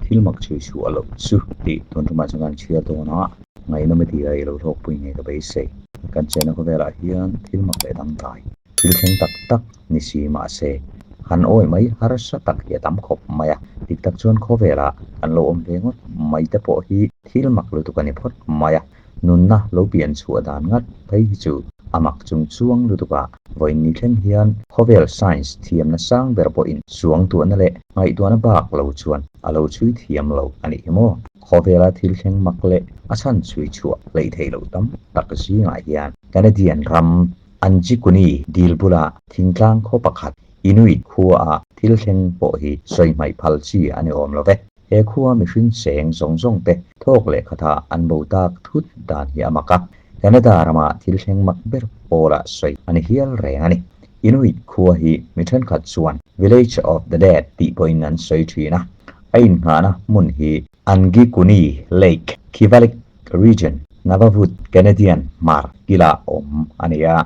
Thil mak chhui chhuah loh chu tih tun tumah chuan kan chhiar dawn a, ngaihnawm i ti a i lo hlawkpui ngei ka beisei. Kan chenna khawvelah hian thil mak leh dangdai, thil thleng tak tak ni si mahse, han awi mai harsa tak hi a tam khawp mai a. Dik tak chuan khawvelah kan lo awm ve ngawt mai te pawh hi thil mak lutuk a ni phawt mai a. Nunna lo pian chhuah dan ngat phei hi chu a mak chung chuang lutuk a, vawiin ni thleng hian khawvel science thiamna sang ber pawhin suangtuahna leh ngaihtuahna bak lo chuan a lo chhui thiam lo a nih hi maw? Khawvela thil thleng mak leh a chhan chhui chhuah hleih theih loh tam tak zingah hian Canadian ram Anjikuni dil bula thingtlang khaw pakhat Inuit khuaah thil thleng pawh hi sawi hmaih phal chi a ni awm lo ve. He khua mihring cheng zawng zawng te thawk leh khatah an bo tak thut dan hi a mak a, Canada rama thil thleng mak ber pawlah sawi a ni hial reng a ni. Inuit khua hi mi thenkhat chuan Village of the Dead tih pawhin an sawi thin a, a innghahna hmun hi Angikuni Lake, Kivalliq Region, Navavut, Canadian hmar kila awm a ni a,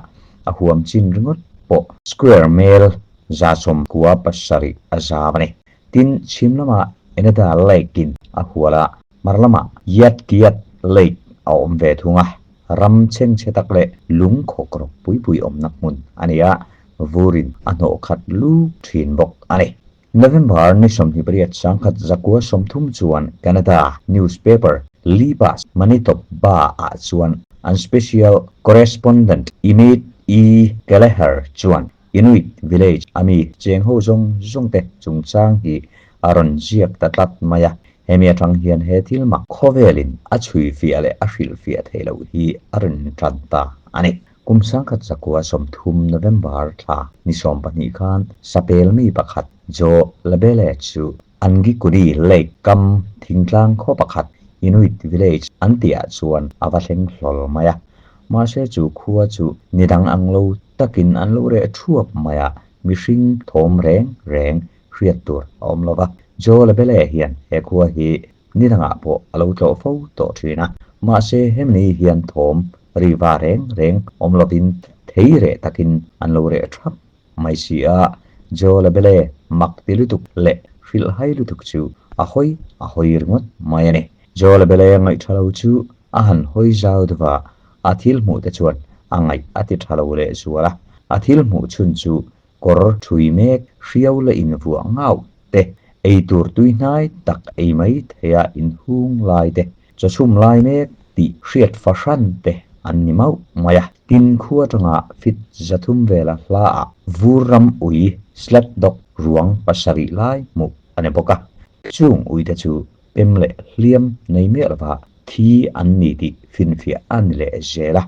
a huam chin ringawt pawh square mel 79 a zau a ni. Tin, chhim lamah Eneda Lake in a hual a, hmar lamah Yatkiat Lake a awm ve thung a. Ram chhengchhe tak leh lung khawkrawk pui pui awmna hmun a ni a, vurin a hnawh khat lu thin bawk a ni. November ni 28 1930 chuan Canada newspaper Libas Manitoba ah chuan an special correspondent Imit E. Kelleher chuan Inuit village a mi cheng ho zawng zawng te chungchang hi a rawn ziak ta tlat mai a, hemi atang hian he thil mak khawvelin a chhui fiah leh a hrilh fiah theih loh hi a rawn tan ta a ni. Kum 1930 November thla ni 12 khan sapel mi pakhat Joe Labelle chu Angikuni Lake kam thingtlang khaw pakhat Inuit village an tihah chuan a va thleng hlawl mai a, mahse chu khua chu ni dang ang lo takin an lo reh thuap mai a, mihring thawm reng reng hriat tur a awm lo va. Joe Labelle hian he khua hi ni dangah pawh a lo tlawh fo tawh thin a, mahse hemi hian thawm ri va reng reng awm lovin thei reh takin an lo reh thap mai si a. Joe Labelle mak ti lutuk leh hrilhhai lutuk chu a hawi a hawi ringawt mai a ni. Joe Labelle ngaih tha lo chu a han hawi zau deuh a, a thil hmuh te chuan a ngaih a ti tha lo leh zual a. A thil hmuh chhun chu kawr thui mek hriau la invuah ngauh te, ei tur tui hnai tak ei mai theia inhung lai te, chawchhum lai mek tih hriat fahran te an ni mauh mai a. Tin khua atanga fit 300 vela hlaah vur ram ui sled dog ruang pasarih lai hmuh a ni bawk a. Chung uite chu pem leh hliam nei miah lova thi an ni tih finfiah a ni leh zel a,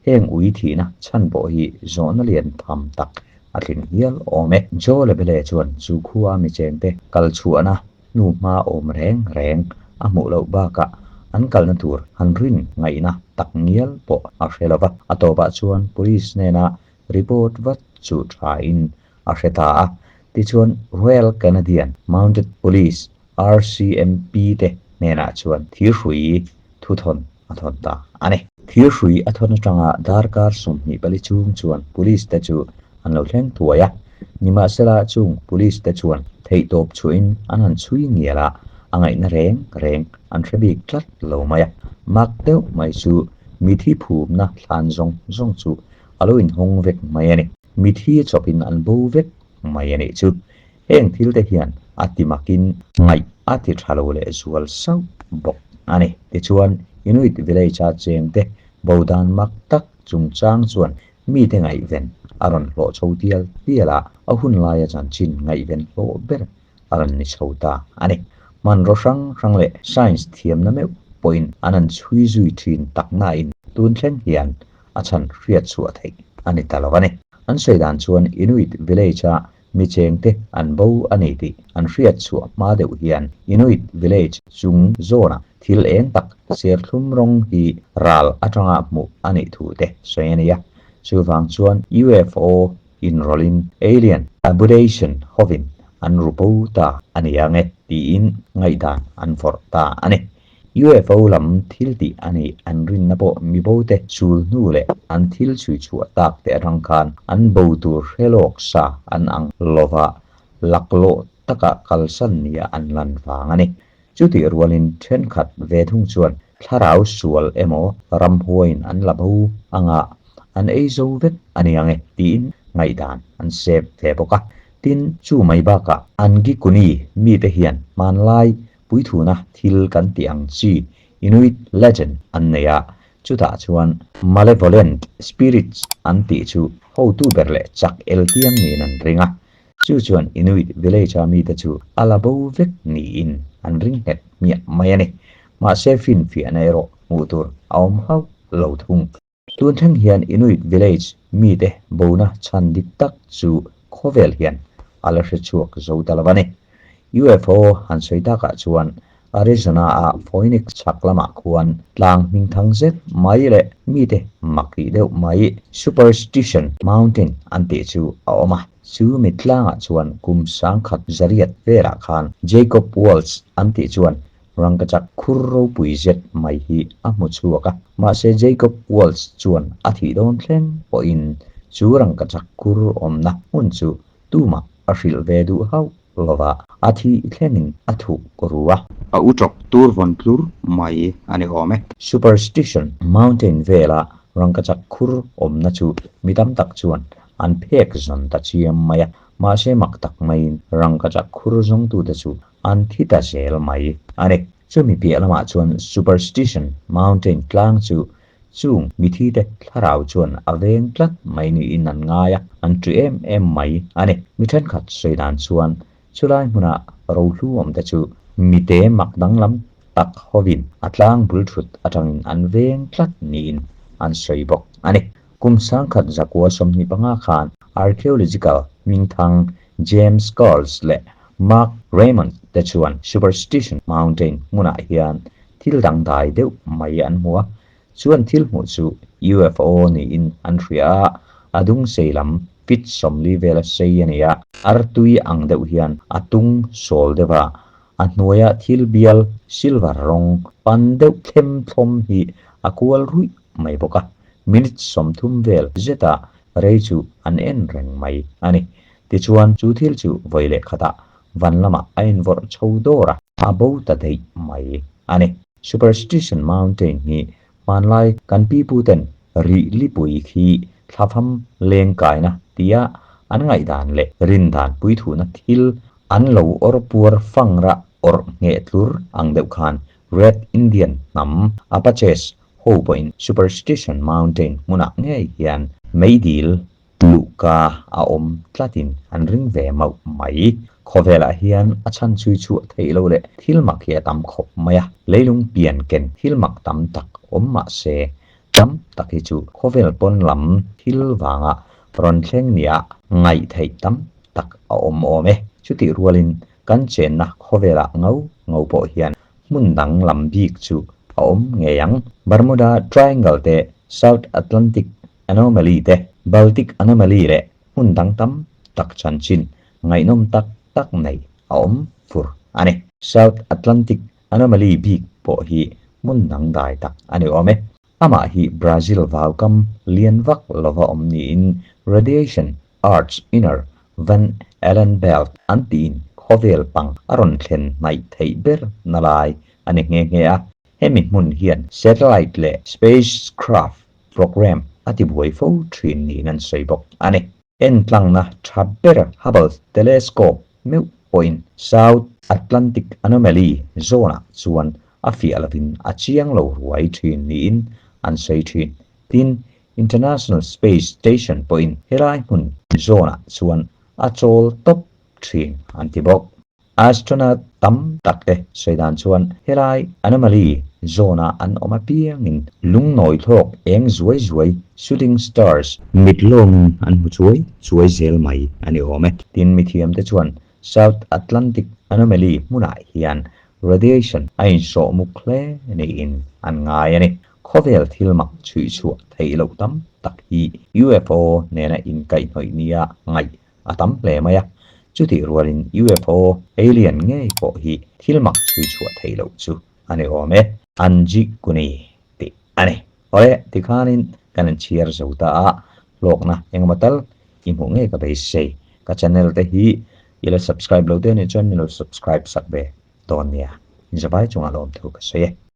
heng ui thihna chhan pawh hi zawhna lian tham tak a tling hial awm e. Joe Lebele chuan chu khua mi chengte kal chhuahna hnu hma awm reng reng a hmuh loh bakah an kalna tur han rin ngaihna tak ngial pawh a hre lova, a tawpah chuan police hnena report vat chu thain a hre ta a. Tichuan Royal Canadian Mounted Police, RCMP, te hnenah chuan thirhrui thuthawn a thawn ta a ni. Thirhrui a thawn atanga darkar 24 chung chuan police te chu an lo thleng thuai a. Nimahsela chung police te chuan theihtawp chhuahin an han chhui ngial a, a ngaihna reng reng an hre bik tlat lo mai a. Mak deuh mai chu mithi phumna thlan zawng zawng chu a lo inhawng vek mai a ni. Mithi chawpin an bo vek mai a nih chu. Heng thil te hian a ti makin ngaih a ti tha lo leh zual sauh bawk a ni. Tichuan, Inuit village-a chengte bo dan mak tak chungchang chuan mite ngaihven a rawn hlawh chho tial tial a, a hun laia chanchin ngaihven hlawh ber a rawn ni chho ta a ni. Hmanraw hrang hrang leh science thiamna meuh pawhin an han chhui zui thin tak nain tun thleng hian a chhan hriat chhuah theih a ni ta lo a ni. An sawi dan chuan Inuit village-a mi chengte an bo a ni tih an hriat chhuah hma deuh hian Inuit village chung zawnah thil eng tak serthlum rawng hi ral atanga hmuh a nih thu te sawi a ni a. Chuvang chuan UFO inrawlhin alien abduction hovin an ru bo ta a ni ang e tiin ngaihdan an vawrh ta a ni. UFO lam thil tih a nih an rinna pawh mibo te chul hnu leh an thil chhui chhuah tak te atang khan an bo tur hre lawk sa an ang lova laklawh taka kalsan nia an lan vang a ni. Chutih rualin thenkhat ve thung chuan thlarau sual emaw ramhuaiin an la bo anga an ei zo vek a ni ang e tiin ngaihdan an sep ve bawk a. Tin, chu mai bakah Angikuni mite hian hmanlai puithuna thil kan tih ang chi Inuit legend an nei a, chutah chuan malevolent spirits an tih chu hotu ber leh chak eltiang niin an ring a. Chu chuan Inuit village-a mite chu a la bo vek niin an ring nghet hmiah mai a ni. Mahse finfiahna erawh hmuh tur a awm hauh lo thung. Tun thleng hian Inuit village mite bona chhan dik tak chu khawvel hian a la hre chhuak zo ta lo a ni. UFO han sawi takah chuan Arizona-a Phoenix chhak lamah khuan tlang hmingthang zet mai leh mite mak tih deuh mai Superstition Mountain an tih chu a awm a. Chu mi tlangah chuan kum sangkhat zariat velah khan Jacob Waltz an tih chuan Rangkachak khur ropui zet mai hi a hmu chhuak a, mahse Jacob Waltz chuan a thih dawn thleng pawhin chu rangkachak khur awmna hmun chu tumah a hrilh ve duh hauh lova, a thih thlengin a thuk ru a. A u tawk tur vawn tlur mai a ni awm e. Superstition Mountain vela rangkachak khur awmna chu mi tam tak chuan an phek zawn ta chiam mai a, mahse mak tak maiin rangkachak khur zawngtute chu An thi ta zel mai a ni. Chumi piah lamah chuan Superstition Mountain tlang chu chung mithite thlarau chuan a veng tlat mai niin an ngai a, an ṭi em em mai a ni. Mi ṭhenkhat sawi dan chuan chulai hmuna rohlu awmte chu mite mak danglam tak hovin a tlang bul ṭhut aṭangin an veng tlat niin an sawi bawk a ni. Kum sangkhat zakua 25 khan archaeological hmingthang James Curls leh Mark Raymond te chuan Superstition Mountain hmunah hian thil dangdai deuh mai an hmu a, chuan thil hmuh chu UFO niin an hria a, a dung sei lam feet 40 vela sei a ni a, artui ang deuh hian a tung sawl deuh a, a hnuaia thil bial silver rawng pan deuh thlem thlawm hi a kual ruih mai bawk a, minute 30 vel zeta rei chu an en reng mai a ni. Tichuan, chu thil chu vawi leh khatah van lamah a invawrh chho dawr a, a bo ta daih mai a ni. Superstition Mountain hi hmanlai kan piputen rih lipui khi thlafam leng kaina tia an ngaihdan leh rindan puithuhna thil an lo awr puar fangra awrh ngheh tlur ang deuh khan Red Indian hnam Apaches ho pawhin Superstition Mountain hmunah ngei hian meidil Luhka a awm tlatin an ring ve mauh mai. Khawvelah hian a chhan chui chhuah theih loh leh thil mak hi a tam khawp mai a, leilung pian ken thil mak tam tak awm mah se, tam tak hi chu khawvel pawn lam thil vanga rawn thleng nia ngaih theih tam tak a awm awm e. Chutih rualin kan chenna khawvelah ngau ngau pawh hian hmun dang lam bik chu a awm ngei ang. Bermuda Triangle te, South Atlantic Anomaly te, Baltic Anomaly leh hmun dang tam tak chanchin ngaihnawm tak tak nei a awm fur a ni. South Atlantic Anomaly bik pawh hi hmun dangdai tak a ni awm e. Amah hi Brazil vaukam lian vak lova awm niin Radiation Earth's Inner Van Allen Belt an tiin khawvel pang a rawn thlen hnaih theih ber na lai a ni nghe nghe a. Hemi hmun hian satellite leh spacecraft Program a ti buai fo thin niin an sawi bawk a ni. Entlangna tha ber Hubble Telescope meuh pawhin South Atlantic Anomaly zone-ah chuan a fiah lovin a chiang lo ruai thin niin an sawi thin. Tin, International Space Station pawhin helai hmun zone-ah chuan a chawl tawp thin an ti bawk. Astronaut tam tak te sawi dan chuan helai anomaly zone-a an awm apiangin lungnawi thlawk eng zuai zuai, shooting stars, mit lawngin an hmu chuai chuai zel mai a ni awm e. Tin, mithiam te chuan South Atlantic Anomaly hmunah hian radiation a insawh muk hle niin an ngai a ni. Khawvel thil mak chhuih chhuah theih loh tam tak hi UFO nena inkaihhnawih nia ngaih a tam hle mai a, chutih rualin UFO alien ngei pawh hi thil mak chhui chhuah theih loh chu a ni awm e. Anji Kuni tih a ni. Awle, tikhanin kan inchhiar zo ta a, hlawkna engemaw tal i hmuh ngei ka beisei. Ka channel te hi i la subscribe lo te anih chuan min lo subscribe sak ve dawn nia. Inzavai chungah lawmthu ka sawi e.